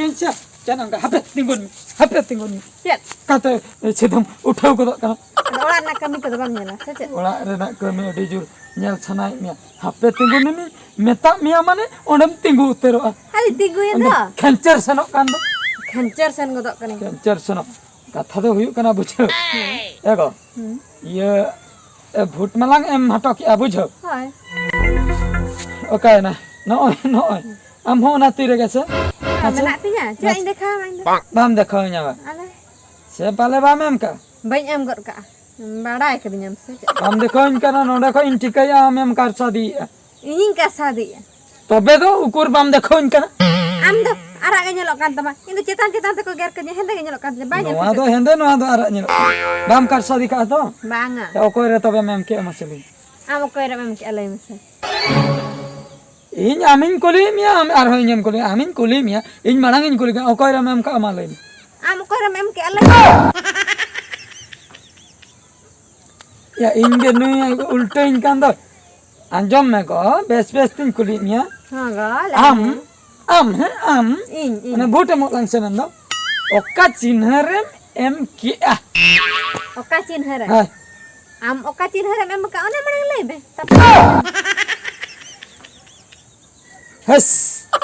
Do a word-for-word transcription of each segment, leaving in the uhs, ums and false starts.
ᱟᱪᱪᱷᱟ, ᱪᱮᱫ ᱚᱱᱠᱟ? ᱦᱟᱯᱮ ᱛᱤᱸᱜᱩᱱ ᱢᱮ, ᱦᱟᱯᱮ ᱛᱤᱸᱜᱩᱱ ᱢᱮ᱾ ᱪᱮᱫ? ᱠᱟᱛᱮ ᱥᱤᱫᱷᱟᱹᱢ ᱩᱴᱷᱟᱹᱣ ᱜᱚᱫᱚᱜ ᱠᱟᱱᱟ᱾ ᱟᱫᱚ ᱚᱲᱟᱜ ᱨᱮᱱᱟᱜ ᱠᱟᱹᱢᱤ ᱠᱚᱫᱚ ᱵᱟᱢ ᱧᱮᱞᱟ ᱥᱮ ᱪᱮᱫ? ᱚᱲᱟᱜ ᱨᱮᱱᱟᱜ ᱠᱟᱹᱢᱤ ᱟᱹᱰᱤ ᱡᱳᱨ ᱧᱮᱞ ᱥᱟᱱᱟᱭᱮᱫ ᱢᱮᱭᱟ᱾ ᱦᱟᱯᱮ ᱛᱤᱸᱜᱩᱱ ᱢᱮ, ᱢᱮᱛᱟᱜ ᱢᱮᱭᱟ ᱢᱟᱱᱮ ᱚᱸᱰᱮᱢ ᱛᱤᱸᱜᱩ ᱩᱛᱟᱹᱨᱚᱜᱼᱟ᱾ ᱟᱫᱚ ᱛᱤᱸᱜᱩᱭᱮᱱ ᱟᱫᱚ ᱫᱚ᱾ ᱠᱷᱮᱧᱪᱮᱨ ᱥᱮᱱᱚᱜ ᱠᱟᱱ ᱫᱚ᱾ ᱠᱷᱮᱧᱪᱮᱨ ᱥᱮᱱ ᱜᱚᱫᱚᱜ ᱠᱟᱹᱱᱟᱹᱧ᱾ ᱠᱷᱮᱧᱪᱮᱨ ᱥᱮᱱᱚᱜ᱾ ᱠᱟᱛᱷᱟ ᱫᱚ ᱦᱩᱭᱩᱜ ᱠᱟᱱᱟ, ᱵᱩᱡᱷᱟᱹᱣ᱾ ᱦᱮᱸ᱾ ᱮ ᱜᱚ, ᱦᱩᱸ᱾ ᱤᱭᱟᱹ, ᱮ, ᱵᱷᱳᱴ ᱢᱟᱞᱟᱝ ᱮᱢ ᱦᱚᱴᱚ ᱠᱮᱜᱼᱟ, ᱵᱩᱡᱷᱟᱹᱣ᱾ ᱦᱳᱭ᱾ ᱚᱠᱟᱭᱮᱱᱟ? ᱱᱚᱜᱼᱚᱭ, ᱱᱚᱜᱼᱚᱭ᱾ ᱟᱢ ᱦᱚᱸ ᱚᱱᱟ ᱛᱤ ᱨᱮᱜᱮ ᱥᱮ? ᱦᱮᱸ, ᱟᱪᱪᱷᱟ᱾ ᱢᱮᱱᱟᱜ ᱛᱤᱧᱟ᱾ ᱪᱮᱫ ᱤᱧ ᱫᱮᱠᱷᱟᱣᱟᱢᱟ ᱤᱧ ᱫᱚ? ᱵᱟᱢ ᱫᱮᱠᱷᱟᱣᱟᱹᱧᱟ ᱵᱟ? ᱟᱞᱮ᱾ ᱥᱮ ᱯᱟᱞᱮ ᱵᱟᱢ ᱮᱢ ᱠᱟᱜᱼᱟ? ᱵᱟᱹᱧ ᱮᱢ ᱜᱚᱫ ᱠᱟᱜᱼᱟ᱾ ᱵᱟᱲᱟᱭ ᱠᱟᱹᱫᱤᱧᱟᱢ ᱥᱮ ᱪᱮᱫ? ᱵᱟᱢ ᱫᱮᱠᱷᱟᱣᱟᱹᱧ ᱠᱟᱱᱟ, ᱱᱚᱸᱰᱮ ᱠᱷᱚᱡ ᱤᱧ ᱴᱷᱤᱠᱟᱹᱭᱟ ᱟᱢᱮᱢ ᱠᱟᱨᱥᱟᱫᱤᱭᱮᱜᱼᱟ᱾ ᱤᱧᱤᱧ ᱠᱟᱨᱥᱟᱫᱤᱭᱮᱜᱼᱟ? ᱛᱚᱵᱮ ᱫᱚ ᱩᱠᱩᱨ ᱵᱟᱢ ᱫᱮᱠᱷᱟᱣᱟᱹᱧ ᱠᱟᱱᱟ? ᱟᱢ ᱫᱚ ᱟᱨᱟᱜ ᱜᱮ ᱧᱮᱞᱚᱜ ᱠᱟᱱ ᱛᱟᱢᱟ, ᱤᱧ ᱫᱚ ᱪᱮᱛᱟᱱ ᱪᱮᱛᱟᱱ ᱛᱮᱠᱚ ᱜᱮᱨ ᱠᱟᱹᱧᱟ, ᱦᱮᱸᱫᱮ ᱜᱮ ᱧᱮᱞᱚᱜ ᱠᱟᱱ ᱛᱤᱧᱟ, ᱵᱟᱭ ᱧᱮᱞ ᱱᱚᱣᱟ ᱫᱚ ᱠᱟᱹᱧᱟ᱾ ᱦᱮᱸᱫᱮ, ᱱᱚᱣᱟ ᱫᱚ ᱟᱨᱟᱜ ᱧᱮᱞᱚᱜ ᱠᱟᱱᱟ᱾ ᱵᱟᱢ ᱠᱟᱨᱥᱟᱫᱤ ᱠᱟᱜᱼᱟ ᱛᱚ? ᱵᱟᱝᱟ᱾ ᱚᱠᱚᱭ ᱨᱮ ᱛᱚᱵᱮᱢ ᱮᱢ ᱠᱮᱜᱼᱟ ᱢᱟᱥᱮ ᱞᱟᱹᱭ ᱢᱮ? ᱟᱢ ᱚᱠᱚᱭ ᱨᱮᱢ ᱮᱢ ᱠᱮᱜᱼᱟ ᱞᱟᱹᱭ ᱢᱮᱥᱮ? ᱤᱧ ᱟᱢᱤᱧ ᱠᱩᱞᱤᱭᱮᱫ ᱢᱮᱭᱟ, ᱟᱢ ᱟᱨᱦᱚᱸ ᱤᱧᱮᱢ ᱠᱩᱞᱤᱭᱟ, ᱟᱢᱤᱧ ᱠᱩᱞᱤᱭᱮᱫ ᱢᱮᱭᱟ, ᱤᱧ ᱢᱟᱲᱟᱝ ᱤᱧ ᱠᱩᱞᱤ ᱠᱟᱱᱟ, ᱚᱠᱚᱭ ᱨᱮᱢ ᱮᱢ ᱠᱟᱜᱼᱟ ᱢᱟ ᱞᱟᱹᱭ ᱢᱮ? ᱟᱢ ᱚᱠᱚᱭ ᱨᱮᱢ ᱮᱢ ᱠᱮᱜᱼᱟ ᱞᱟᱹᱭ ᱢᱮ? ᱭᱟ, ᱤᱧ ᱜᱮ ᱱᱩᱭ ᱩᱞᱴᱟᱹᱧ ᱠᱟᱱ ᱫᱚ᱾ ᱟᱸᱡᱚᱢ ᱢᱮ ᱜᱚ, ᱵᱮᱥ ᱵᱮᱥ ᱛᱤᱧ ᱠᱩᱞᱤᱭᱮᱫ ᱢᱮᱭᱟ᱾ ᱦᱚᱸ ᱜᱚ, ᱞᱟᱹᱭ ᱟᱢ, ᱢᱮ᱾ ᱟᱢ, ᱦᱮᱸ, ᱟᱢ, ᱤᱧ, ᱤᱧ᱾ ᱚᱱᱮ ᱵᱷᱳᱴ ᱮᱢᱚᱜ ᱞᱟᱝ ᱥᱮᱱ ᱮᱱ ᱫᱚ, ᱚᱠᱟ ᱪᱤᱱᱦᱟᱹ ᱨᱮᱢ ᱮᱢ ᱠᱮᱜᱼᱟ? ᱚᱠᱟ ᱪᱤᱱᱦᱟᱹ ᱨᱮ? ᱦᱳᱭ᱾ ᱟᱢ ᱚᱠᱟ ᱪᱤᱱᱦᱟᱹ ᱨᱮᱢ ᱮᱢ ᱠᱟᱜᱼᱟ, ᱚᱱᱟ ᱢᱟᱲᱟᱝ ᱞᱟᱹᱭ ᱢᱮ, ᱛᱟᱨᱯᱚᱨᱮ᱾ ᱦᱮᱥ,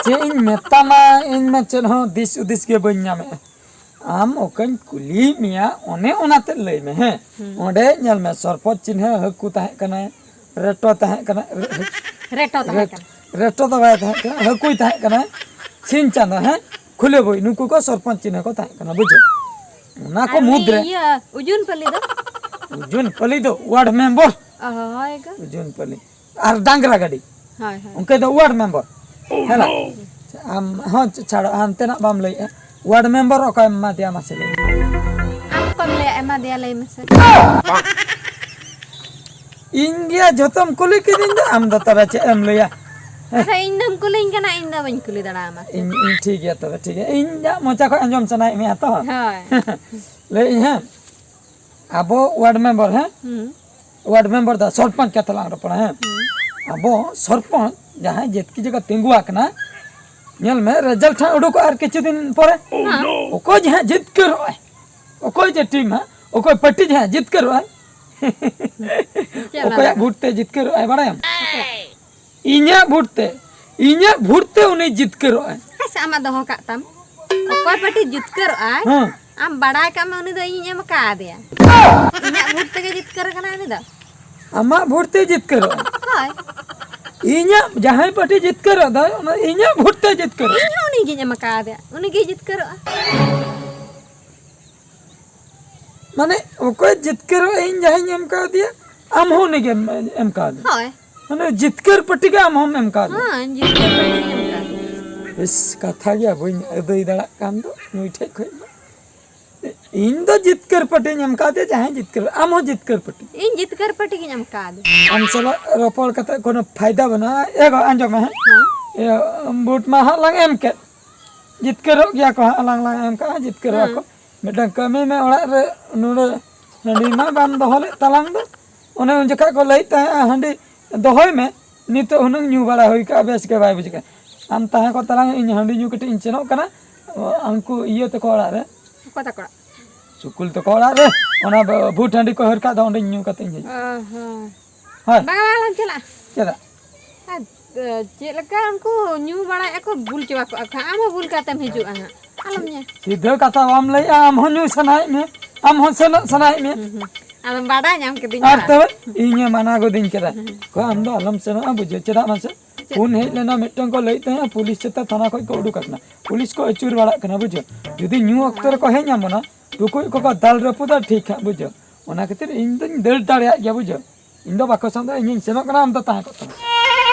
ᱪᱮᱫ ᱤᱧ ᱢᱮᱛᱟᱢᱟ, ᱤᱧ ᱢᱟ ᱪᱮᱫ ᱦᱚᱸ ᱫᱤᱥ ᱦᱩᱫᱤᱥ ᱜᱮ ᱵᱟᱹᱧ ᱧᱟᱢᱮᱫᱼᱟ᱾ ᱟᱢ ᱚᱠᱟᱧ ᱠᱩᱞᱤᱭᱮᱫ ᱢᱮᱭᱟ, ᱚᱱᱮ ᱚᱱᱟᱛᱮ ᱞᱟᱹᱭ ᱢᱮ, ᱦᱮᱸ? ᱦᱩᱸ᱾ ᱚᱸᱰᱮ ᱧᱮᱞ ᱢᱮ, ᱥᱚᱨᱯᱚᱫ ᱪᱤᱱᱦᱟᱹ ᱦᱟᱹᱠᱩ ᱛᱟᱦᱮᱸ ᱠᱟᱱᱟᱭ, ᱨᱮᱴᱚ ᱛᱟᱦᱮᱸ ᱠᱟᱱᱟ, ᱨᱮ-, ᱨᱮᱴᱚ ᱛᱟᱦᱮᱸ ᱨᱮᱴ-, ᱠᱟᱱᱟ᱾ ᱨᱮᱴᱚ ᱫᱚ ᱵᱟᱭ ᱛᱟᱦᱮᱸ ᱠᱟᱱᱟ, ᱦᱟᱹᱠᱩᱭ ᱛᱟᱦᱮᱸ ᱠᱟᱱᱟ, ᱥᱤᱧ ᱪᱟᱸᱫᱚ, ᱦᱮᱸ? ᱠᱷᱩᱞᱟᱹ ᱵᱳᱭ, ᱱᱩᱠᱩ ᱠᱚ ᱥᱚᱨᱯᱚᱫ ᱪᱤᱱᱦᱟᱹ ᱠᱚ ᱛᱟᱦᱮᱸ ᱠᱟᱱᱟ, ᱵᱩᱡᱷᱟᱹᱣ? ᱚᱱᱟ ᱠᱚ ᱟᱨ ᱩᱱᱤ ᱢᱩᱫᱽ ᱨᱮ ᱤᱭᱟᱹ, ᱩᱡᱩᱱ ᱯᱟᱹᱞᱤ ᱫᱚ? ᱩᱡᱩᱱ ᱯᱟᱹᱞᱤ ᱫᱚ ᱣᱟᱨᱰ ᱢᱮᱢᱵᱚᱨ᱾ ᱚ, ᱦᱳᱭ ᱜᱚ᱾ ᱩᱡᱩᱱ ᱯᱟᱹᱞᱤ᱾ ᱟᱨ ᱰᱟᱝᱨᱟ ᱜᱟᱹᱰᱤ᱾ ᱦᱳᱭ, ᱦᱳᱭ᱾ ᱩᱱᱠᱩ ᱫᱚ ᱣᱟᱨᱰ ᱢᱮᱢᱵᱚᱨ᱾ ᱦᱮᱸ ᱞᱟ? ᱟᱢ ᱦᱚᱸ ᱪᱷᱟᱲ, ᱦᱟᱱᱛᱮᱱᱟᱜ ᱵᱟᱢ ᱞᱟᱹᱭᱮᱜᱼᱟ᱾ ᱣᱟᱨᱰ ᱢᱮᱢᱵᱚᱨ ᱚᱠᱚᱭ ᱮᱢᱟ ᱫᱮᱭᱟ ᱢᱟᱥᱮ ᱞᱟᱹᱭ ᱢᱮ? ᱟᱢ ᱚᱠᱚᱭᱮᱢ ᱞᱟᱹᱭᱟ ᱮᱢᱟ ᱫᱮᱭᱟ, ᱞᱟᱹᱭ ᱢᱮᱥᱮ? ᱤᱧ ᱜᱮᱭᱟ, ᱡᱚᱛᱚᱢ ᱠᱩᱞᱤ ᱠᱤᱫᱤᱧ ᱫᱚ, ᱟᱢ ᱫᱚ ᱛᱚᱵᱮ ᱪᱮᱫ ᱮᱢ ᱞᱟᱹᱭᱟ? ᱟᱪᱪᱷᱟ, ᱤᱧ ᱫᱚᱢ ᱠᱩᱞᱤᱧ ᱠᱟᱱᱟ, ᱤᱧ ᱫᱚ ᱵᱟᱹᱧ ᱠᱩᱞᱤ ᱫᱟᱲᱮᱭᱟᱢᱟ᱾ ᱤᱧ, ᱤᱧ ᱴᱷᱤᱠ ᱜᱮᱭᱟ ᱛᱚᱵᱮ, ᱴᱷᱤᱠ ᱜᱮᱭᱟ᱾ ᱤᱧᱟᱹᱜ ᱢᱚᱪᱟ ᱠᱷᱚᱱ ᱟᱸᱡᱚᱢ ᱥᱟᱱᱟᱭᱮᱫ ᱢᱮᱭᱟ ᱛᱚ? ᱦᱳᱭ᱾ ᱞᱟᱹᱭ ᱟᱹᱧ ᱦᱮᱸ, ᱟᱵᱚ ᱣᱟᱨᱰ ᱢᱮᱢᱵᱚᱨ, ᱦᱮᱸ? ᱦᱩᱸ᱾ ᱣᱟᱨᱰ ᱢᱮᱢᱵᱚᱨ ᱫᱚ ᱥᱚᱨᱯᱚᱧᱪ ᱠᱟᱛᱷᱟ ᱞᱟᱝ ᱨᱚᱯᱚᱲᱟ, ᱦᱮᱸ? ᱦᱩᱸ᱾ ᱟᱵᱚ ᱥᱚᱨᱯᱚᱧᱪ ᱡᱟᱦᱟᱸᱭ ᱡᱮᱛᱠᱤ ᱡᱟᱭᱜᱟ ᱛᱤᱸᱜᱩ ᱟᱠᱟᱱᱟ, ᱧᱮᱞ ᱢᱮ, ᱨᱮᱡᱟᱞᱴ ᱦᱟᱸᱜ ᱩᱰᱩᱠᱚᱜᱼᱟ ᱟᱨ ᱠᱤᱪᱷᱩ ᱫᱤᱱ ᱯᱚᱨᱮ᱾ ᱚᱠᱚᱭ ᱡᱟᱦᱟᱸ ᱡᱤᱛᱠᱟᱹᱨᱚᱜᱼᱟᱭ, ᱚᱠᱚᱭ ᱡᱮ ᱴᱤᱢ ᱦᱟᱸᱜ, ᱚᱠᱚᱭ ᱯᱟᱨᱴᱤ ᱡᱟᱦᱟᱸ ᱡᱤᱛᱠᱟᱹᱨᱚᱜᱼᱟᱭ, ᱚᱠᱚᱭᱟᱜ ᱵᱷᱳᱴ ᱛᱮ ᱡᱤᱛᱠᱟᱹᱨᱚᱜᱼᱟᱭ ᱵᱟᱲᱟᱭᱟᱢ? ᱤᱧᱟᱹᱜ ᱵᱷᱳᱴ ᱛᱮ, ᱤᱧᱟᱹᱜ ᱵᱷᱳᱴ ᱛᱮ ᱩᱱᱤ ᱡᱤᱛᱠᱟᱹᱨᱚᱜᱼᱟᱭ᱾ ᱦᱮᱸ ᱥᱮ, ᱟᱢᱟᱜ ᱫᱚᱦᱚ ᱠᱟᱜ ᱛᱟᱢ᱾ ᱚᱠᱚᱭ ᱯᱟᱨᱴᱤ ᱡᱤᱛᱠᱟᱹᱨᱚᱜᱼᱟᱭ, ᱦᱮᱸ᱾ ᱟᱢ ᱵᱟᱲᱟᱭ ᱠᱟᱜ ᱢᱮ, ᱩᱱᱤ ᱫᱚ ᱤᱧᱤᱧ ᱮᱢ ᱟᱠᱟᱫᱮᱭᱟ᱾ ᱤᱧᱟᱹᱜ ᱵᱷᱳᱴ ᱛᱮᱜᱮ ᱡᱤᱛᱠᱟᱹᱨ ᱠᱟᱱᱟᱭ ᱩᱱᱤ ᱫᱚ᱾ ᱟᱢᱟᱜ ᱵᱷᱳᱴ ᱛᱮ ᱡᱤᱛᱠᱟᱹᱨᱚᱜᱼᱟᱭ᱾ ᱦᱳᱭ᱾ ᱤᱧᱟᱹᱜ ᱡᱟᱦᱟᱸᱭ ᱯᱟᱨᱴᱤ ᱡᱤᱛᱠᱟᱹᱨᱚᱜ ᱫᱚᱭ, ᱚᱱᱟ ᱤᱧᱟᱹᱜ ᱵᱷᱳᱴ ᱛᱮ ᱡᱤᱛᱠᱟᱹᱨᱚᱜᱼᱟᱭ᱾ ᱤᱧ ᱦᱚᱸ ᱩᱱᱤ ᱜᱤᱧ ᱮᱢ ᱟᱠᱟᱫᱮᱭᱟ, ᱩᱱᱤ ᱜᱮᱭ ᱡᱤᱛᱠᱟᱹᱨᱚᱜᱼᱟ᱾ ᱢᱟᱱᱮ ᱚᱠᱚᱭ ᱡᱤᱛᱠᱟᱹᱨᱚᱜ ᱤᱧ ᱡᱟᱦᱟᱸᱧ ᱮᱢ ᱠᱟᱣᱫᱮᱭᱟ, ᱟᱢ ᱦᱚᱸ ᱩᱱᱤ ᱜᱮᱢ ᱮᱢ ᱠᱟᱣᱫᱮᱭᱟ᱾ ᱦᱳᱭ᱾ ᱢᱟᱱᱮ ᱡᱤᱛᱠᱟᱹᱨ ᱯᱟᱹᱴᱤ ᱜᱮ ᱟᱢ ᱦᱚᱸᱢ ᱮᱢ ᱠᱟᱣᱫᱮᱭᱟ᱾ ᱦᱮᱸ, ᱡᱤᱛᱠᱟᱹᱨ ᱯᱟᱹᱴᱤ ᱜᱤᱧ ᱮᱢ ᱠᱟᱣᱫᱮᱭᱟ᱾ ᱵᱮᱥ, ᱠᱟᱛᱷᱟ ᱜᱮᱭᱟ, ᱵᱟᱹᱧ ᱟᱹᱫᱟᱹᱭ ᱫᱟᱲᱮᱭᱟᱜ ᱠᱟᱱ ᱫᱚ ᱱᱩᱭ ᱴᱷᱮᱡ ᱠᱷᱚᱡ ᱫᱚ᱾ ᱤᱧ ᱫᱚ ᱡᱤᱛᱠᱟᱹᱨ ᱯᱟᱹᱴᱤᱧ ᱮᱢ ᱠᱟᱣᱫᱮᱭᱟ, ᱡᱟᱦᱟᱸᱭ ᱡᱤᱛᱠᱟᱹᱨ, ᱟᱢ ᱦᱚᱸ ᱡᱤᱛᱠᱟᱹᱨ ᱯᱟᱹᱴᱤ᱾ ᱤᱧ ᱡᱤᱛᱠᱟᱹᱨ ᱯᱟᱹᱴᱤ ᱜᱤᱧ ᱮᱢ ᱠᱟᱣᱫᱮᱭᱟ᱾ ᱟᱢ ᱥᱟᱞᱟᱜ ᱨᱚᱯᱚᱲ ᱠᱟᱛᱮ ᱠᱳᱱᱳ ᱯᱷᱟᱭᱫᱟ ᱵᱟᱹᱱᱩᱜᱼᱟ᱾ ᱮ ᱜᱚ, ᱟᱸᱡᱚᱢ ᱢᱮ ᱦᱮᱸ᱾ ᱦᱮᱸ᱾ ᱤᱭᱟᱹ, ᱵᱷᱳᱴ ᱢᱟ ᱦᱟᱸᱜ ᱞᱟᱝ ᱮᱢ ᱠᱮᱫ, ᱡᱤᱛᱠᱟᱹᱨᱚᱜ ᱜᱮᱭᱟ ᱠᱚ ᱦᱟᱸᱜ, ᱟᱞᱟᱝ ᱞᱟᱝ ᱮᱢ ᱠᱟᱜᱼᱟ, ᱡᱤᱛᱠᱟᱹᱨᱚᱜᱼᱟ ᱠᱚ᱾ ᱦᱮᱸ᱾ ᱢᱤᱫᱴᱟᱝ ᱠᱟᱹᱢᱤ ᱢᱮ ᱚᱲᱟᱜ ᱨᱮ, ᱱᱚᱰᱮ ᱦᱟᱺᱰᱤ ᱢᱟ ᱵᱟᱢ ᱫᱚᱦᱚ ᱞᱮᱫ ᱛᱟᱞᱟᱝ ᱫᱚ᱾ ᱚᱱᱮ ᱩᱱ ᱡᱚᱠᱷᱟᱡ ᱠᱚ ᱞᱟᱹᱭᱮᱫ ᱛᱟᱦᱮᱸᱜᱼᱟ, "ᱦᱟᱺᱰᱤ ᱫᱚᱦᱚᱭ ᱢᱮ, ᱱᱤᱛᱚᱜ ᱦᱩᱱᱟᱹᱝ ᱧᱩ ᱵᱟᱲᱟ ᱦᱩᱭ ᱠᱟᱜᱼᱟ, ᱵᱮᱥ ᱜᱮ ᱵᱟᱭ ᱵᱩᱡᱷᱟᱹᱜ ᱠᱟᱱᱟ᱾ ᱟᱢ ᱛᱟᱦᱮᱸ ᱠᱚᱜ ᱛᱟᱞᱟᱝ, ᱤᱧ ᱦᱟᱺᱰᱤ ᱧᱩ ᱠᱟᱹᱴᱤᱡ ᱤᱧ ᱥᱮᱱᱚᱜ ᱠᱟᱱᱟ, ᱩᱱᱠᱩ ᱤᱭᱟᱹ ᱛᱟᱠᱚ ᱚᱲᱟᱜ ᱨᱮ, ᱚᱠᱚᱭ ᱛᱟᱠᱚ ᱚᱲᱟᱜ? ᱥᱩᱠᱩᱞ ᱛᱟᱠᱚ ᱚᱲᱟᱜ ᱨᱮ, ᱚᱱᱟ ᱵᱷᱩᱴ ᱦᱟᱺᱰᱤ ᱠᱚ ᱦᱟᱹᱨ ᱠᱟᱜ ᱫᱚ, ᱚᱸᱰᱮᱧ ᱧᱩ ᱠᱟᱛᱮ ᱤᱧ ᱦᱤᱡᱩᱜᱼᱟ᱾" ᱚ ᱦᱚᱸ᱾ ᱦᱳᱭ᱾ ᱵᱟᱝ, ᱵᱟᱝ, ᱟᱞᱚᱢ ᱪᱟᱞᱟᱜᱼᱟ᱾ ᱪᱮᱫᱟᱜ? ᱟᱨ, ᱮ, ᱪᱮᱫ ᱞᱮᱠᱟ ᱩᱱᱠᱩ ᱧᱩ ᱵᱟᱲᱟᱭᱮᱫᱼᱟ ᱠᱚ, ᱵᱩᱞ ᱪᱟᱵᱟ ᱠᱚᱜᱼᱟ ᱠᱚ, ᱟᱢ ᱦᱚᱸ ᱵᱩᱞ ᱠᱟᱛᱮᱢ ᱦᱤᱡᱩᱜᱼᱟ ᱦᱟᱸᱜ, ᱟᱞᱚᱢ ᱧᱮᱞ᱾ ᱥᱤᱫᱷᱟᱹ ᱠᱟᱛᱷᱟ ᱵᱟᱢ ᱞᱟᱹᱭᱮᱜᱼᱟ, ᱟᱢ ᱦᱚᱸ ᱧᱩ ᱥᱟᱱᱟᱭᱮᱫ ᱢᱮ, ᱟᱢ ᱦᱚᱸ ᱥᱮᱱᱚᱜ ᱥᱟᱱᱟᱭᱮᱫ ᱢᱮ᱾ ᱦᱩᱸ, ᱦᱩᱸ᱾ ᱟᱫᱚᱢ ᱵᱟᱰᱟᱭ ᱧᱟᱢ ᱠᱤᱫᱤᱧᱟ ᱟᱨ ᱵᱟᱝ? ᱛᱚᱵᱮ ᱤᱧᱮ ᱢᱟᱱᱟ ᱜᱚᱫᱤᱧ ᱠᱟᱱᱟ᱾ ᱦᱩᱸ, ᱦᱩᱸ᱾ ᱠᱚ, "ᱟᱢ ᱫᱚ ᱟᱞᱚᱢ ᱥᱮᱱᱚᱜᱼᱟ", ᱵᱩᱡᱷᱟᱹᱣ, ᱪᱮᱫᱟᱜ ᱢᱟᱥᱮ? ᱪᱮᱫ? ᱯᱷᱳᱱ ᱦᱮᱡ ᱞᱮᱱᱟ ᱢᱤᱫᱴᱟᱝ, ᱠᱚ ᱞᱟᱹᱭᱮᱫ ᱛᱟᱦᱮᱸᱜᱼᱟ ᱯᱩᱞᱤᱥ ᱪᱮᱛᱟ ᱛᱷᱟᱱᱟ ᱠᱷᱚᱡ ᱠᱚ ᱩᱰᱩᱠ ᱟᱠᱟᱱᱟ, ᱯᱩᱞᱤᱥ ᱠᱚ ᱟᱹᱪᱩᱨ ᱵᱟᱲᱟᱜ ᱠᱟᱱᱟ, ᱵᱩᱡᱷᱟᱹᱣ᱾ ᱡᱩᱫᱤ ᱧᱩ ᱚᱠᱛᱚ ᱨᱮᱠᱚ ᱦᱮᱡ ᱟᱵᱚᱱᱟ, ᱴᱩᱠᱩᱡ ᱠᱚᱠᱚ ᱫᱟᱞ ᱨᱟᱹᱯᱩᱫᱟ, ᱴᱷᱤᱠ ᱦᱟᱸᱜ, ᱵᱩᱡᱷᱟᱹᱣ᱾ ᱚᱱᱟ ᱠᱷᱟᱹᱛᱤᱨ ᱤᱧ ᱫᱚᱧ ᱫᱟᱹᱲ ᱫᱟᱲᱮᱭᱟᱜ ᱜᱮᱭᱟ, ᱵᱩᱡᱷᱟᱹᱣ᱾ ᱤᱧ ᱫᱚ ᱵᱟᱠᱚ ᱥᱟᱶ ᱫᱚ, ᱤᱧᱤᱧ ᱥᱮᱱᱚᱜ ᱠᱟᱱᱟ, ᱟᱢ ᱫᱚ ᱛᱟᱦᱮᱸ ᱠᱚᱜ ᱛᱟᱢᱟ᱾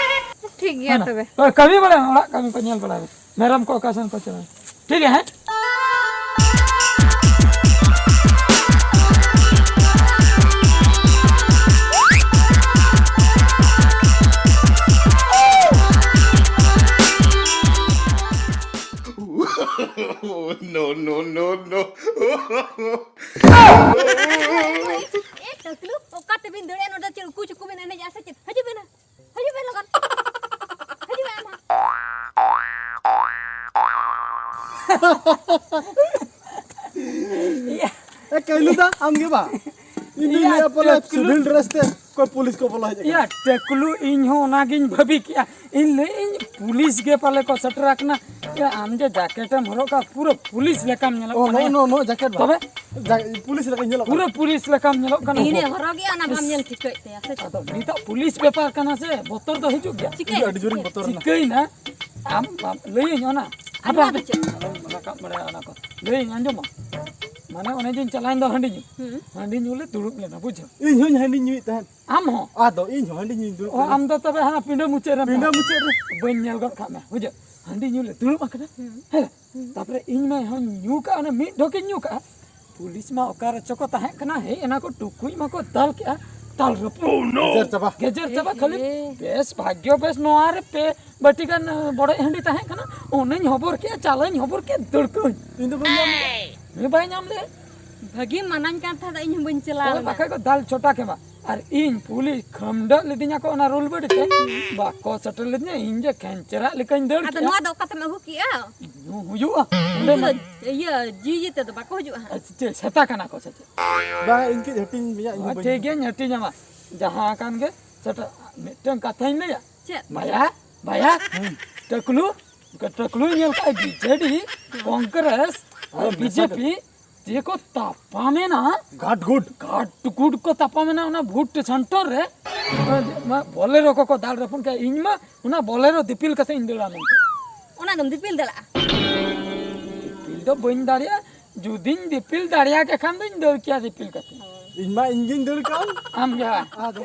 ᱴᱷᱤᱠ ᱜᱮᱭᱟ ᱦᱮᱸ᱾ ᱛᱚᱵᱮ᱾ ᱦᱳᱭ, ᱠᱟᱹᱢᱤ ᱵᱟᱲᱟᱭ ᱢᱮ, ᱚᱲᱟᱜ ᱠᱟᱹᱢᱤ ᱠᱚ ᱧᱮᱞ ᱵᱟᱲᱟᱭ ᱢᱮ, ᱢᱮᱨᱚᱢ ᱠᱚ ᱚᱠᱟ ᱥᱮᱱ ᱠᱚ ᱪᱟᱞᱟᱜᱼᱟ, ᱴᱷᱤᱠ ᱜᱮᱭᱟ, ᱦᱮᱸ? No, no, no, no. ᱮ ᱴᱟᱹᱠᱞᱩ, ᱚᱠᱟ ᱛᱮᱵᱤᱱ ᱫᱟᱹᱲᱮᱜᱼᱟ? ᱱᱚᱰᱮ ᱪᱮᱫ ᱩᱠᱩ ᱪᱩᱠᱩ ᱵᱤᱱ ᱮᱱᱮᱡᱼᱟ ᱥᱮ ᱪᱮᱫ? ᱦᱤᱡᱩᱜ ᱵᱤᱱ ᱱᱟ᱾ ᱦᱤᱡᱩᱜ ᱵᱤᱱ ᱞᱚᱜᱚᱱ᱾ ᱦᱤᱡᱩᱜ ᱵᱤᱱ ᱟᱢ ᱦᱚᱸ᱾ ᱮ ᱠᱟᱹᱭᱞᱩ ᱫᱟ, ᱟᱢ ᱜᱮ ᱵᱟ? ᱤᱧ ᱫᱩᱧ ᱞᱟᱹᱭᱟ ᱯᱟᱞᱮ ᱴᱟᱹᱠᱞᱩ᱾ Civil dress ᱛᱮ ᱚᱠᱚᱭ ᱯᱩᱞᱤᱥ ᱠᱚ ᱵᱚᱞᱚ ᱦᱮᱡ ᱟᱠᱟᱱᱟ᱾ ᱭᱟ ᱴᱟᱹᱠᱞᱩ, ᱤᱧ ᱦᱚᱸ ᱚᱱᱟᱜᱤᱧ ᱵᱷᱟᱹᱵᱤ ᱠᱮᱜᱼᱟ᱾ ᱤᱧ ᱞᱟᱹᱭᱮᱫ ᱟᱹᱧ ᱯᱩᱞᱤᱥ ᱜᱮ ᱯᱟᱞᱮ ᱠᱚ ᱥᱮᱴᱮᱨ ᱟᱠᱟᱱᱟ᱾ ᱭᱟ ᱟᱢ ᱡᱮ ᱡᱟᱠᱮᱴ ᱮᱢ ᱦᱚᱨᱚᱜ ᱠᱟᱜᱼᱟ, ᱯᱩᱨᱟᱹ ᱯᱩᱞᱤᱥ ᱞᱮᱠᱟᱢ ᱧᱮᱞᱚᱜ ᱚ, ᱠᱟᱱᱟ᱾ ᱱᱚᱜᱼᱚ ᱭᱟ᱾ ᱱᱚᱣᱟ, ᱱᱚᱣᱟ ᱡᱟᱠᱮᱴ ᱵᱟ? ᱛᱚᱵᱮ? ᱡᱟ-, ᱯᱩᱞᱤᱥ ᱞᱮᱠᱟᱧ ᱧᱮᱞᱚᱜ ᱯᱩᱨᱟᱹ ᱠᱟᱱᱟ᱾ ᱯᱩᱞᱤᱥ ᱞᱮᱠᱟᱢ ᱧᱮᱞᱚᱜ ᱠᱟᱱᱟ᱾ ᱛᱤᱱᱮ ᱦᱚᱨᱚᱜᱮᱜᱼᱟ, ᱚᱱᱟ ᱵᱟᱢ ᱧᱮᱞ ᱴᱷᱤᱠᱟᱹᱭᱮᱫ ᱛᱟᱭᱟ ᱥᱮ ᱪᱮᱫ? ᱟᱫᱚ ᱱᱤᱛᱚᱜ ᱯᱩᱞᱤᱥ ᱵᱮᱯᱟᱨ ᱠᱟᱱᱟ ᱥᱮ, ᱵᱚᱛᱚᱨ ᱫᱚ ᱦᱤᱡᱩᱜ ᱜᱮᱭᱟ᱾ ᱪᱤᱠᱟᱹᱭᱮᱱᱟ? ᱤᱧ ᱫᱚ ᱟᱹᱰᱤ ᱡᱳᱨᱤᱧ ᱵᱚᱛᱚᱨ ᱮᱱᱟ᱾ ᱪᱤᱠᱟᱹᱭᱮᱱᱟ? ᱟᱢ, ᱟᱢ ᱞᱟᱹᱭᱟᱹᱧ ᱚᱱᱟ᱾ ᱟᱫᱚ ᱟᱯᱮ ᱟᱫᱚ ᱟᱯᱮ᱾ ᱪᱮᱫ? ᱟᱞᱚᱢ ᱨᱟᱠᱟᱵ ᱵᱟᱲᱟᱭᱟ ᱚᱱᱟ ᱠᱚ᱾ ᱞᱟᱹᱭᱟᱹᱧ ᱟᱸᱡᱚᱢᱟ᱾ ᱢᱟᱱᱮ ᱚᱱᱮ ᱡᱮᱧ ᱪᱟᱞᱟᱣᱮᱱ ᱫᱚ ᱦᱟᱺᱰᱤ ᱧᱩ᱾ ᱦᱩᱸ᱾ ᱦᱟᱺᱰᱤ ᱧᱩ ᱞᱮ ᱫᱩᱲᱩᱵ ᱞᱮᱱᱟ, ᱵᱩᱡᱷᱟᱹᱣ᱾ ᱤᱧ ᱦᱚᱸᱧ ᱦᱟᱺᱰᱤ ᱧᱩᱭᱮᱫ ᱛᱟᱦᱮᱸᱫ᱾ ᱟᱢ ᱦᱚᱸ? ᱟᱫᱚ ᱤᱧ ᱦᱚᱸ ᱦᱟᱺᱰᱤ ᱧᱩᱧ ᱫᱩᱲᱩᱵ ᱚ, ᱞᱮᱱᱟ᱾ ᱟᱢ ᱫᱚ ᱛᱚᱵᱮ ᱦᱟᱱᱟ ᱯᱤᱸᱰᱟᱹ ᱢᱩᱪᱟᱹᱫ ᱨᱮ ᱯᱤᱸᱰᱟᱹ ᱢᱮᱱᱟᱜ᱾ ᱢᱩᱪᱟᱹᱫ ᱨᱮ᱾ ᱵᱟᱹᱧ ᱧᱮᱞ ᱜᱚᱫ ᱠᱟᱜ ᱢᱮ, ᱵᱩᱡᱷᱟᱹᱣ᱾ ᱦᱟᱺᱰᱤ ᱧᱩ ᱞᱮ ᱫᱩᱲᱩᱵ ᱟᱠᱟᱱᱟ᱾ ᱦᱩᱸ᱾ ᱦᱮᱸ᱾ ᱦᱩᱸ᱾ ᱛᱟᱯᱚᱨᱮ ᱤᱧ ᱢᱟ ᱦᱚᱸᱧ ᱧᱩ ᱠᱟᱜᱼᱟ, ᱚᱱᱟ ᱢᱤᱫ ᱰᱷᱚᱠᱤᱧ ᱧᱩ ᱠᱟᱜᱼᱟ᱾ ᱯᱩᱞᱤᱥ ᱢᱟ ᱚᱠᱟ ᱨᱮᱪᱚ ᱠᱚ ᱛᱟᱦᱮᱸ ᱠᱟᱱᱟ, ᱦᱮᱡ ᱮᱱᱟ ᱠᱚ, ᱴᱩᱠᱩᱡ ᱢᱟᱠᱚ ᱫᱟᱞ ᱠᱮᱜᱼᱟ, ᱫᱟᱞ ᱨᱟᱹᱯᱩᱫ᱾ ᱜᱮᱡᱮᱨ ᱪᱟᱵᱟ᱾ ᱜᱮᱡᱮᱨ ᱪᱟᱵᱟ, ᱠᱷᱟᱹᱞᱤ ᱮ᱾ ᱵᱮᱥ ᱵᱷᱟᱜᱽᱭᱚ, ᱵᱮᱥ ᱱᱚᱣᱟ ᱨᱮ ᱯᱮ ᱵᱟᱹᱴᱤ ᱜᱟᱱ, ᱵᱚᱰᱚᱡ ᱦᱟᱺᱰᱤ ᱛᱟᱦᱮᱸ ᱠᱟᱱᱟ, ᱚᱱᱟᱧ ᱦᱚᱵᱚᱨ ᱠᱮᱜᱼᱟ, ᱪᱟᱞᱟᱧ ᱦᱚᱵᱚᱨ ᱠᱮᱜᱼᱟ, ᱫᱟᱹᱲ ᱠᱟᱹᱧ᱾ ᱤᱧ ᱫᱚ ᱵᱟᱹᱧ ᱧᱟᱢ ᱞᱮᱫᱟ᱾ ᱩᱱᱤ ᱵᱟᱭ ᱧᱟᱢ ᱞᱮᱫ᱾ ᱵᱷᱟᱹᱜᱤᱢ ᱢᱟᱱᱟᱧ ᱠᱟᱱ ᱛᱟᱦᱮᱸᱫ, ᱤᱧ ᱦᱚᱸ ᱵᱟᱹᱧ ᱪᱟᱞᱟᱣ ᱦᱳᱭ, ᱞᱮᱱᱟ᱾ ᱵᱟᱠᱷᱟᱡ ᱠᱚ ᱫᱟᱞ ᱪᱷᱚᱴᱟ ᱠᱮᱢᱟ᱾ ᱟᱨ ᱤᱧ ᱯᱩᱞᱤᱥ ᱠᱷᱟᱢᱰᱟᱹᱜ ᱞᱤᱫᱤᱧᱟ ᱠᱚ ᱚᱱᱟ ᱨᱩᱞ ᱵᱟᱹᱰᱤ ᱛᱮ, ᱵᱟᱠᱚ ᱥᱮᱴᱮᱨ ᱞᱤᱫᱤᱧᱟ, ᱤᱧ ᱡᱮ ᱠᱷᱮᱧᱪᱮᱨᱟᱜ ᱞᱮᱠᱟᱧ ᱫᱟᱹᱲ ᱟᱫᱚ ᱠᱮᱜᱼᱟ᱾ ᱱᱚᱣᱟ ᱫᱚ ᱚᱠᱟ ᱛᱮᱢ ᱟᱹᱜᱩ ᱠᱮᱜᱼᱟ? ᱧᱩ ᱦᱩᱭᱩᱜᱼᱟ᱾ ᱚᱸᱰᱮ ᱩᱱᱠᱩ ᱢᱟ ᱫᱚ ᱤᱭᱟᱹ ᱡᱤᱣᱤ ᱛᱮᱫᱚ ᱵᱟᱠᱚ ᱦᱤᱡᱩᱜᱼᱟ ᱦᱟᱸᱜ᱾ ᱟᱨ ᱪᱮᱫ ᱥᱮᱛᱟ ᱠᱟᱱᱟ ᱠᱚ ᱥᱮ ᱪᱮᱫ? ᱵᱟᱝ, ᱤᱧ ᱠᱟᱹᱡ ᱦᱟᱹᱴᱤᱧ ᱢᱮᱭᱟ, ᱤᱧ ᱦᱚᱸ ᱦᱚᱸ ᱵᱟᱹᱧ ᱴᱷᱤᱠ ᱜᱮᱭᱟᱧ ᱦᱟᱹᱴᱤᱧ ᱟᱢᱟ᱾ ᱡᱟᱦᱟᱸ ᱠᱟᱱ ᱜᱮ ᱥᱮᱴᱮᱨ᱾ ᱢᱤᱫᱴᱟᱝ ᱠᱟᱛᱷᱟᱧ ᱞᱟᱹᱭᱟ᱾ ᱪᱮᱫ? ᱵᱟᱭᱟ, ᱵᱟᱭᱟ, ᱦᱩᱸ᱾ ᱴᱟᱹᱠᱞᱩ, ᱴᱟᱹᱠᱞᱩᱧ ᱧᱮᱞ ᱠᱟᱜᱼᱟ, ᱵᱤᱡᱮᱰᱤ, ᱦᱩᱸ᱾ ᱠᱚᱝᱜᱨᱮᱥ, ᱟᱨ ᱦᱳᱭ, ᱢᱮᱥᱟ ᱵᱤᱡᱮᱯᱤ, ᱡᱮ ᱠᱚ ᱛᱟᱯᱟᱢᱮᱱᱟ, ᱜᱟᱴ ᱜᱩᱴ᱾ ᱜᱟᱴ ᱜᱩᱴ ᱠᱚ ᱛᱟᱯᱟᱢᱮᱱᱟ ᱚᱱᱟ ᱵᱷᱳᱴ ᱥᱮᱱᱴᱟᱨ ᱨᱮ᱾ ᱢᱟ ᱵᱚᱞᱮᱨᱳ ᱠᱚᱠᱚ ᱫᱟᱞ ᱨᱟᱹᱯᱩᱫ ᱠᱮᱜᱼᱟ᱾ ᱤᱧ ᱢᱟ ᱚᱱᱟ ᱵᱚᱞᱮᱨᱳ ᱫᱤᱯᱤᱞ ᱠᱟᱛᱮ ᱤᱧ ᱫᱟᱹᱲᱟ ᱢᱮᱱᱛᱮ᱾ ᱚᱱᱟ ᱫᱚᱢ ᱫᱤᱯᱤᱞ ᱫᱟᱲᱮᱭᱟᱜᱼᱟ? ᱫᱤᱯᱤᱞ ᱫᱚ ᱵᱟᱹᱧ ᱫᱟᱲᱮᱭᱟᱜᱼᱟ, ᱡᱩᱫᱤᱧ ᱫᱤᱯᱤᱞ ᱫᱟᱲᱮᱭᱟᱜ ᱠᱮ ᱠᱷᱟᱱ ᱫᱚᱧ ᱫᱟᱹᱲ ᱠᱮᱭᱟ ᱫᱤᱯᱤᱞ ᱠᱟᱛᱮ᱾ ᱤᱧ ᱢᱟ ᱤᱧ ᱜᱤᱧ ᱫᱟᱹᱲ ᱠᱟᱜᱼᱟ᱾ ᱟᱢ ᱜᱮ ᱵᱟᱝ? ᱟᱫᱚ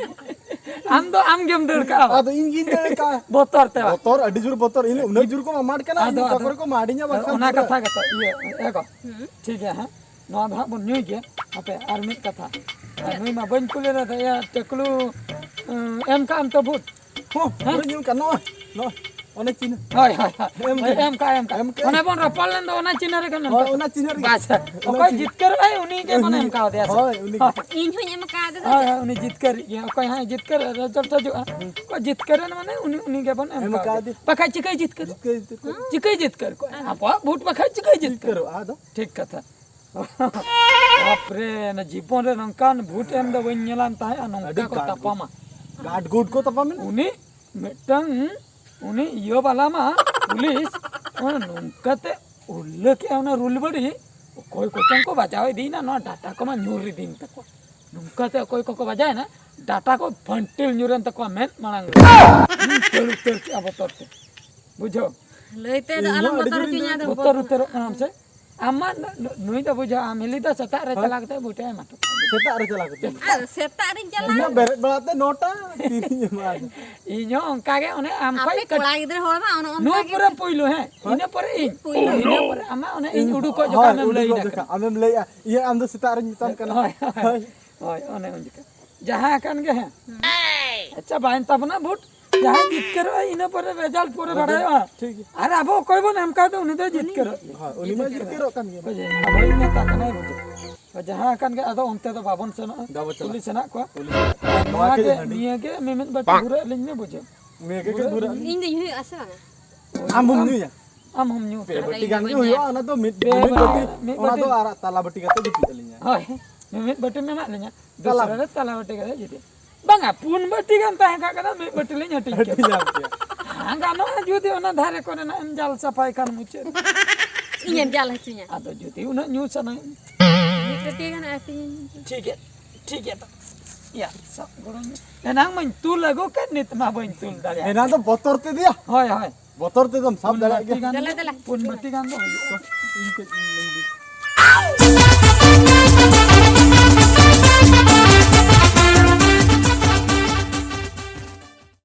ᱟᱢ ᱫᱚ ᱟᱢ ᱜᱮᱢ ᱫᱟᱹᱲ ᱠᱟᱜᱼᱟ ᱵᱟᱝ? ᱟᱫᱚ ᱤᱧ ᱜᱤᱧ ᱫᱟᱹᱲ ᱠᱟᱜᱼᱟ᱾ ᱵᱚᱛᱚᱨ ᱛᱮ ᱵᱟᱝ? ᱵᱚᱛᱚᱨ ᱟᱹᱰᱤ ᱡᱳᱨ ᱵᱚᱛᱚᱨ᱾ ᱤᱧ ᱩᱱᱟᱹᱜ ᱡᱳᱨ ᱠᱚ ᱢᱟᱢᱟᱴ ᱠᱟᱱᱟ, ᱟᱫᱚ, ᱤᱧ ᱚᱠᱟ ᱟᱫᱚ ᱠᱚᱨᱮ ᱠᱚ ᱢᱟᱰᱤᱧᱟ ᱵᱟᱠᱷᱟᱱ ᱚᱱᱟ ᱯᱩᱨᱟᱹ ᱠᱟᱛᱷᱟ ᱜᱮᱛᱚ, ᱤᱭᱟᱹ, ᱮ ᱜᱚ᱾ ᱦᱩᱸ᱾ ᱴᱷᱤᱠ ᱜᱮᱭᱟ, ᱦᱮᱸ, ᱱᱚᱣᱟ ᱫᱚ ᱦᱟᱸᱜ ᱵᱚᱱ ᱧᱩᱭ ᱜᱮᱭᱟ᱾ ᱦᱟᱯᱮ, ᱟᱨ ᱢᱤᱫ ᱠᱟᱛᱷᱟ, ᱟᱨ ᱪᱮᱫ? ᱱᱩᱭ ᱢᱟ ᱵᱟᱹᱧ ᱠᱩᱞᱤ ᱞᱮᱫᱮᱭᱟ, ᱴᱟᱹᱠᱞᱩ, ᱩᱸ, ᱮᱢ ᱠᱟᱜ ᱟᱢ ᱛᱚ ᱵᱷᱳᱴ? ᱦᱚᱸ, ᱦᱮᱸ? ᱯᱩᱨᱟᱹ ᱧᱩ ᱠᱟᱜ, ᱱᱚᱜᱼᱚᱭ, ᱱᱚᱜᱼᱚᱭ᱾ ᱚᱱᱮ ᱪᱤᱱᱦᱟᱹ᱾ ᱦᱳᱭ, ᱦᱳᱭ, ᱦᱳᱭ᱾ ᱮᱢ ᱦᱳᱭ, ᱠᱮᱫ᱾ ᱮᱢ ᱠᱟᱜ, ᱮᱢ ᱠᱟᱜ᱾ ᱮᱢ ᱠᱮᱫ᱾ ᱚᱱᱮ ᱵᱚᱱ ᱨᱚᱯᱚᱲ ᱞᱮᱱ ᱫᱚ, ᱚᱱᱟ ᱪᱤᱱᱦᱟᱹ ᱨᱮᱜᱮ ᱱᱚᱝᱠᱟ᱾ ᱦᱳᱭ, ᱚᱱᱟ ᱪᱤᱱᱦᱟᱹ ᱨᱮᱜᱮ᱾ ᱵᱟᱥ᱾ ᱚᱱᱟ ᱚᱠᱚᱭ ᱪᱤᱱᱦᱟᱹ᱾ ᱡᱤᱛᱠᱟᱹᱨᱚᱜᱼᱟᱭ, ᱩᱱᱤ ᱜᱮᱵᱚᱱ ᱩᱱᱤ᱾ ᱮᱢ ᱠᱟᱣᱫᱮᱭᱟ ᱥᱮ᱾ ᱦᱳᱭ, ᱩᱱᱤ᱾ ᱦᱳᱭ᱾ ᱤᱧ ᱦᱚᱸᱧ ᱮᱢ ᱠᱟᱣᱫᱮ ᱫᱚ᱾ ᱦᱳᱭ, ᱦᱳᱭ, ᱩᱱᱤ ᱡᱤᱛᱠᱟᱹᱨᱤᱡ ᱜᱮ᱾ ᱚᱠᱚᱭ ᱦᱟᱸᱜ ᱡᱤᱛᱠᱟᱹᱨ result ᱦᱤᱡᱩᱜᱼᱟ᱾ ᱦᱩᱸ᱾ ᱚᱠᱚᱭ ᱡᱤᱛᱠᱟᱹᱨᱮᱱ ᱢᱟᱱᱮ ᱩᱱᱤ, ᱩᱱᱤ ᱜᱮᱵᱚᱱ ᱮᱢ ᱮᱢ ᱠᱟᱣᱫᱮᱭᱟ᱾ ᱠᱟᱣᱫᱮ᱾ ᱵᱟᱠᱷᱟᱡ ᱪᱤᱠᱟᱹᱭ ᱡᱤᱛᱠᱟᱹᱨ? ᱪᱤᱠᱟᱹᱭ ᱡᱤᱛᱠᱟᱹᱨ? ᱪᱤᱠᱟᱹᱭ ᱡᱤᱛᱠᱟᱹᱨ ᱠᱚᱣᱟ? ᱦᱩᱸ᱾ ᱟᱵᱚᱣᱟᱜ ᱵᱷᱳᱴ ᱵᱟᱠᱷᱟᱡ ᱪᱤᱠᱟᱹᱭ ᱡᱤᱛᱠᱟᱹᱨ? ᱡᱤᱛᱠᱟᱹᱨᱚᱜᱼᱟ ᱟᱫᱚ᱾ ᱴᱷᱤᱠ ᱠᱟᱛᱷᱟ᱾ ᱵᱟᱯᱨᱮ, ᱚᱱᱟ ᱡᱤᱵᱚᱱ ᱨᱮ ᱱᱚᱝᱠᱟᱱ ᱵᱷᱩᱴ ᱮᱢ ᱫᱚ ᱵᱟᱹᱧ ᱧᱮᱞᱟᱱ ᱛᱟᱦᱮᱸᱜᱼᱟ, ᱱᱚᱝᱠᱟ ᱟᱹᱰᱤ ᱠᱚ ᱜᱟᱰ ᱛᱟᱯᱟᱢᱟ᱾ ᱜᱩᱰ᱾ ᱜᱟᱰ ᱜᱩᱰ ᱠᱚ ᱛᱟᱯᱟᱢᱮᱱᱟ? ᱩᱱᱤ ᱢᱤᱫᱴᱟᱝ, ᱩᱱᱤ ᱤᱭᱟᱹ ᱵᱟᱞᱟ ᱢᱟ, ᱯᱩᱞᱤᱥ, ᱚᱱᱟ ᱱᱚᱝᱠᱟᱛᱮ ᱩᱞᱞᱟᱹ ᱠᱮᱜᱼᱟ ᱚᱱᱟ ᱨᱩᱞ ᱵᱟᱹᱲᱤ, ᱚᱠᱚᱭ ᱠᱚᱪᱚᱝ ᱠᱚ ᱵᱟᱡᱟᱣ ᱤᱫᱤᱭᱮᱱᱟ, ᱱᱚᱣᱟ ᱰᱟᱴᱟ ᱠᱚᱢᱟ ᱧᱩᱨ ᱤᱫᱤᱭᱮᱱ ᱛᱟᱠᱚᱣᱟ᱾ ᱱᱚᱝᱠᱟᱛᱮ ᱚᱠᱚᱭ ᱠᱚᱠᱚ ᱵᱟᱡᱟᱣᱮᱱᱟ, ᱰᱟᱴᱟ ᱠᱚ ᱯᱷᱟᱹᱱᱴᱤᱞ ᱧᱩᱨᱮᱱ ᱛᱟᱠᱚᱣᱟ ᱢᱮᱫ ᱢᱟᱲᱟᱝ ᱨᱮ᱾ ᱩᱛᱟᱹᱨ ᱩᱛᱟᱹᱨ ᱠᱮᱜᱼᱟ ᱵᱚᱛᱚᱨ ᱛᱮ, ᱵᱩᱡᱷᱟᱹᱣ? ᱞᱟᱹᱭᱛᱮ ᱫᱚ ᱤᱧ ᱟᱞᱚᱢ ᱦᱚᱸ ᱟᱹᱰᱤ ᱵᱚᱛᱚᱨ ᱡᱳᱨᱤᱧ ᱦᱚᱪᱚᱧᱟ, ᱟᱫᱚ ᱵᱚᱛᱚᱨ ᱵᱚᱛᱚᱨ᱾ ᱩᱛᱟᱹᱨᱚᱜ ᱠᱟᱱᱟᱢ ᱥᱮ? ᱟᱢ ᱢᱟ ᱱᱩ-, ᱱᱩ-, ᱱᱩᱭ ᱫᱚ ᱵᱩᱡᱷᱟᱹᱣ, ᱟᱢ ᱦᱤᱞᱤ ᱫᱚ ᱥᱮᱛᱟᱜ ᱨᱮ ᱦᱮᱸ? ᱪᱟᱞᱟᱣ ᱠᱟᱛᱮ ᱵᱷᱳᱴᱮ ᱮᱢᱟ ᱦᱚᱴᱚ ᱠᱟᱜ᱾ ᱥᱮᱛᱟᱜ ᱨᱮ ᱪᱟᱞᱟᱣ ᱠᱟᱛᱮ᱾ ᱟᱨ ᱥᱮᱛᱟᱜ ᱨᱤᱧ ᱪᱟᱞᱟᱜᱼᱟ᱾ ᱤᱧ ᱦᱚᱸ ᱵᱮᱨᱮᱫ ᱵᱟᱲᱟ ᱛᱮ ᱱᱚᱴᱟ ᱛᱤᱨᱤᱧ ᱮᱢᱟ᱾ ᱤᱧ ᱦᱚᱸ ᱚᱱᱠᱟ ᱜᱮ, ᱚᱱᱮ ᱟᱢ ᱟᱯᱮ ᱠᱷᱚᱡ ᱠᱟᱹᱴ-, ᱠᱚᱲᱟ ᱜᱤᱫᱽᱨᱟᱹ ᱦᱚᱲ ᱢᱟ ᱚᱱᱮ ᱚᱱᱠᱟ ᱱᱩᱭ ᱜᱮ᱾ ᱯᱩᱨᱟᱹ ᱯᱩᱭᱞᱩ, ᱦᱮᱸ? ᱦᱳᱭ᱾ ᱤᱱᱟᱹ ᱯᱚᱨᱮ ᱤᱧ᱾ ᱯᱩᱭᱞᱩ᱾ ᱤᱱᱟᱹ ᱯᱚᱨᱮ ᱟᱢᱟᱜ ᱚᱱᱮ ᱤᱧ ᱤᱧ, ᱩᱰᱩᱠᱚᱜ ᱦᱳᱭ, ᱡᱚᱠᱷᱚᱱ ᱮᱢ ᱞᱟᱹᱭ ᱩᱰᱩᱠᱚᱜ ᱤᱱᱟᱹ ᱡᱚᱠᱷᱚᱱ ᱠᱟᱱᱟ᱾ ᱟᱢᱮᱢ ᱞᱟᱹᱭᱟ, ᱤᱭᱟᱹ ᱟᱢ ᱫᱚ ᱥᱮᱛᱟᱜ ᱨᱤᱧ ᱢᱮᱛᱟᱢ ᱠᱟᱱᱟ᱾ ᱦᱳᱭ, ᱦᱳᱭ, ᱦᱳᱭ᱾ ᱦᱳᱭ, ᱚᱱᱮ ᱚᱱᱠᱟ᱾ ᱡᱟᱦᱟᱸ ᱟᱠᱟᱱ ᱜᱮ, ᱦᱮᱸ᱾ ᱦᱩᱸ᱾ ᱟᱪᱪᱷᱟ, ᱵᱟᱭᱮᱱ ᱛᱟᱵᱚᱱᱟ ᱵᱷᱳᱴ᱾ ᱡᱟᱦᱟᱸᱭ ᱡᱤᱛᱠᱟᱹᱨᱚᱜᱼᱟᱭ, ᱤᱱᱟᱹ ᱯᱚᱨᱮ result ᱯᱚᱨᱮ ᱦᱳᱭ, ᱵᱟᱲᱟᱭᱚᱜᱼᱟ᱾ ᱴᱷᱤᱠ ᱜᱮᱭᱟ᱾ ᱟᱨ ᱟᱵᱚ ᱚᱠᱚᱭ ᱵᱚᱱ ᱮᱢ ᱠᱟᱣᱫᱟ, ᱩᱱᱤ ᱫᱚᱭ ᱡᱤᱛᱠᱟᱹᱨᱚᱜ ᱜᱮᱭᱟ᱾ ᱦᱳᱭ, ᱩᱱᱤ ᱢᱟ ᱡᱤᱛᱠᱟᱹᱨᱚᱜ ᱠᱟᱱ ᱜᱮᱭᱟ᱾ ᱦᱳᱭ, ᱟᱵᱚᱭᱤᱡ ᱱᱮᱛᱟ ᱠᱟᱱᱟᱭ, ᱵᱩᱡᱷᱟᱹᱣ᱾ ᱡᱟᱦᱟᱸ ᱟᱠᱟᱱ ᱜᱮ, ᱟᱫᱚ ᱚᱱᱛᱮ ᱫᱚ ᱵᱟᱵᱚᱱ ᱥᱮᱱᱚᱜᱼᱟ᱾ ᱵᱟᱵᱚ ᱪᱟᱞᱟᱜᱼᱟ᱾ ᱠᱩᱞᱤ ᱥᱮᱱᱟᱜ ᱠᱚᱣᱟ᱾ ᱠᱩᱞᱤ ᱥᱮᱱᱟᱜ ᱠᱚᱣᱟ᱾ ᱱᱚᱣᱟ ᱱᱚᱣᱟ ᱜᱮ ᱜᱮ, ᱦᱟᱺᱰᱤ᱾ ᱱᱤᱭᱟᱹ ᱜᱮ ᱢᱤᱢᱤᱫ ᱵᱟᱹᱴᱤ ᱵᱷᱩᱨᱟᱹᱜ ᱟᱹᱞᱤᱧ ᱢᱮ, ᱵᱩᱡᱷᱟᱹᱣ᱾ ᱱᱤᱭᱟᱹ ᱜᱮ ᱠᱤᱱ ᱵᱷᱩᱨᱟᱹᱜ ᱟᱹᱞᱤᱧ᱾ ᱤᱧ ᱫᱚ ᱧᱩᱭ ᱦᱩᱭᱩᱜᱼᱟ ᱥᱮ ᱵᱟᱝᱟ? ᱟᱢ ᱦᱚᱢ ᱧᱩᱭᱟ? ᱟᱢ ᱦᱚᱢ ᱧᱩ᱾ ᱯᱮ ᱵᱟᱹᱴᱤ ᱜᱟᱱ ᱜᱮ ᱦᱩᱭᱩᱜᱼᱟ, ᱚᱱᱟ ᱫᱚ ᱢᱤᱫ, ᱯᱮ ᱢᱤᱫ ᱵᱟᱹᱴᱤ, ᱵᱟᱹᱴᱤ, ᱢᱤᱫ ᱚᱱᱟ ᱵᱟᱹᱴᱤ᱾ ᱫᱚ ᱟᱨ ᱛᱟᱞᱟ ᱵᱟᱹᱴᱤ ᱠᱟᱛᱮ ᱡᱩᱴᱤᱡ ᱟᱹᱞᱤᱧᱟ᱾ ᱦᱳᱭ, ᱢᱤᱢᱤᱫ ᱵᱟᱹᱴᱤᱢ ᱮᱢᱟᱜ ᱞᱤᱧᱟ᱾ ᱛᱟᱞᱟ᱾ ᱫᱚᱥᱨᱟ ᱨᱮ ᱛᱟᱞᱟ ᱵᱟᱹᱴᱤ ᱠᱟᱛᱮ ᱡᱩᱴᱤᱡ᱾ ᱵᱟᱝᱟ, ᱯᱩᱱ ᱵᱟᱹᱴᱤ ᱜᱟᱱ ᱛᱟᱦᱮᱸ ᱠᱟᱜ ᱠᱟᱱᱟ, ᱢᱤᱫ ᱵᱟᱹᱴᱤ ᱞᱤᱧ ᱦᱟᱹᱴᱤᱧ ᱠᱮᱫᱟ᱾ ᱦᱟᱹᱴᱤᱧ ᱟᱢ ᱠᱮᱭᱟ᱾ ᱦᱮᱸ, ᱜᱟᱱᱚᱜᱼᱟ, ᱡᱩᱫᱤ ᱚᱱᱟ ᱫᱷᱟᱨᱮ ᱠᱚᱨᱮᱱᱟᱜ ᱮᱢ ᱡᱟᱞ ᱥᱟᱯᱷᱟᱭ ᱠᱷᱟᱱ ᱢᱩᱪᱟᱹᱫ᱾ ᱤᱧᱮᱢ ᱡᱟᱞ ᱦᱚᱪᱚᱧᱟ᱾ ᱟᱫᱚ ᱡᱩᱫᱤ ᱩᱱᱟᱹᱜ ᱧᱩ ᱥᱟᱱᱟᱭᱮᱫ ᱢᱮ᱾ ᱢᱤᱫ ᱵᱟᱹᱴᱤ ᱜᱟᱱ ᱟᱹᱠᱷᱨᱤᱧ ᱟᱹᱧ᱾ ᱴᱷᱤᱠ ᱜᱮᱭᱟ, ᱴᱷᱤᱠ ᱜᱮᱭᱟ ᱛᱚ᱾ ᱭᱟ, ᱥᱟᱵ ᱜᱚᱲᱚᱧ ᱢᱮ᱾ ᱮᱱᱟᱝ ᱢᱟᱧ ᱛᱩᱞ ᱟᱹᱜᱩ ᱠᱮᱫ, ᱱᱤᱛ ᱢᱟ ᱵᱟᱹᱧ ᱛᱩᱞ ᱫᱟᱲᱮᱭᱟᱜ᱾ ᱮᱱᱟᱝ ᱫᱚ ᱵᱚᱛᱚᱨ ᱛᱮᱫᱮᱭᱟ᱾ ᱦᱳᱭ, ᱦᱳᱭ᱾ ᱵᱚᱛᱚᱨ ᱛᱮᱫᱚᱢ ᱥᱟᱵ ᱯᱩᱱ ᱫᱟᱲᱮᱭᱟᱜ ᱵᱟᱹᱴᱤ ᱜᱮᱭᱟ᱾ ᱜᱟᱱ ᱫᱚ, ᱫᱮᱞᱟ, ᱫᱮᱞᱟ᱾ ᱯᱩᱱ ᱵᱟᱹᱴᱤ ᱜᱟᱱ ᱫᱚ ᱦᱩᱭᱩᱜᱼᱟ᱾ ᱤᱧ ᱠᱟᱹᱡ ᱤᱧ ᱞᱤᱸᱜᱤ᱾